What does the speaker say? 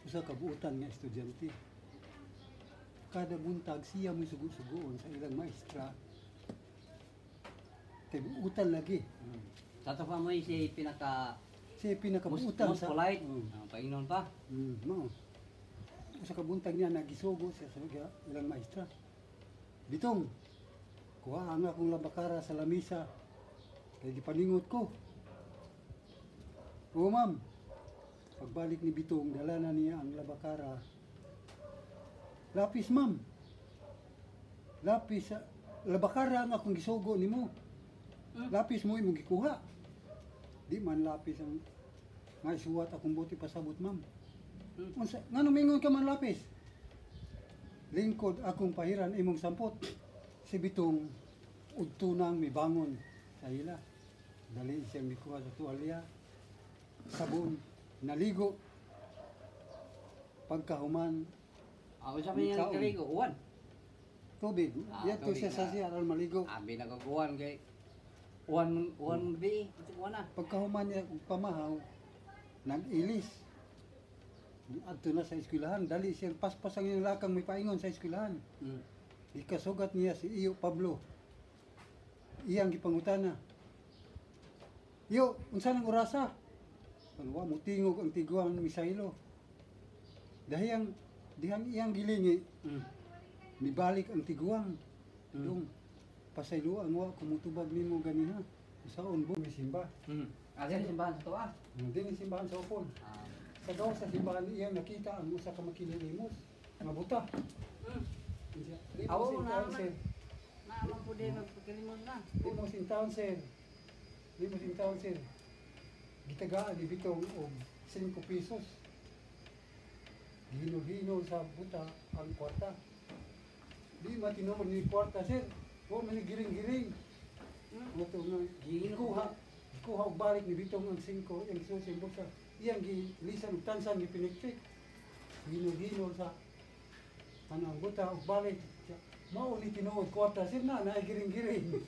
Usa ka buutan nga estudyante. Kada buntag siya mo sugo-sugoon sa ilang maestra. Kay buutan lagi. Sa pa mo si pinaka Siya most, pinakabuutan most sa polite. Mm. Ah, paingnon pa. Mao. Usa ka buntag niya nagisugo siya sa ilang maestra. "Bitong, kuha ang akong labakara sa lamisa. Kay gipaningot ko." "Oo, ma'am." Pagbalik ni Bitong, dala na niya ang labakara. "Lapis, ma'am. Lapis, labakara ang akong gisugo nimo. Lapis mo imong gikuha." "Di man lapis ang maisuwat akong buot ipasabot, ma'am." "Unsa ngano mingon ka man lapis?" "Lingkod akong pahiran imong sampot." Si Bitong udto nang mibangon sa ila. Dali siyang mikuha sa tuwalya, sabon, naligo. Pagkahuman, Ako sa mga Kaon. Kaligo, uwan. Tubig. Ah, Yato tubig siya sa na. Siya aron maligo. Abi nagaguan kay uwan uwan bi, uwan na. Pagkahuman niya og pamahaw, nag-ilis. Adto na sa eskwelahan, dali siyang paspas ang iyang lakang may paingon sa eskwelahan. Gikasugat niya si Iyo Pablo. Iyang gipangutana. "Iyo, unsa nang orasa?" Panwa mo tingog ang tiguang misaylo. Dahiyang dihang iyang gilingi, mibalik ang tiguang. "Dong, pasayloan wa ko mutubag nimo ganiha. Usaon bo misimba?" Asa ni simbahan sa tuwa? Dinhi simbahan sa Opol. Ah. Sa gawas sa simbahan iyang nakita ang usa ka makilimos nga buta. Awo, "Limos in na- town, sir." Naaman po din magpakalimos na. "Limos in town, sir. Limos in town, sir." Gitagaan ni Bitong og 5 pesos. Gihinol-hinol sa buta ang kwarta. "Di matinuod ni kwarta, sir. Wa man ni giring-giring." Mo nga gikuha gikuha og balik ni Bitong ang 5 iyang gisuot sa bulsa. Iyang gilisan og tansan, gipinikpik. Hinol-hinol sa ano ang buta og balik. Mao ni tinuod kwarta, sir, na naay giring-giring.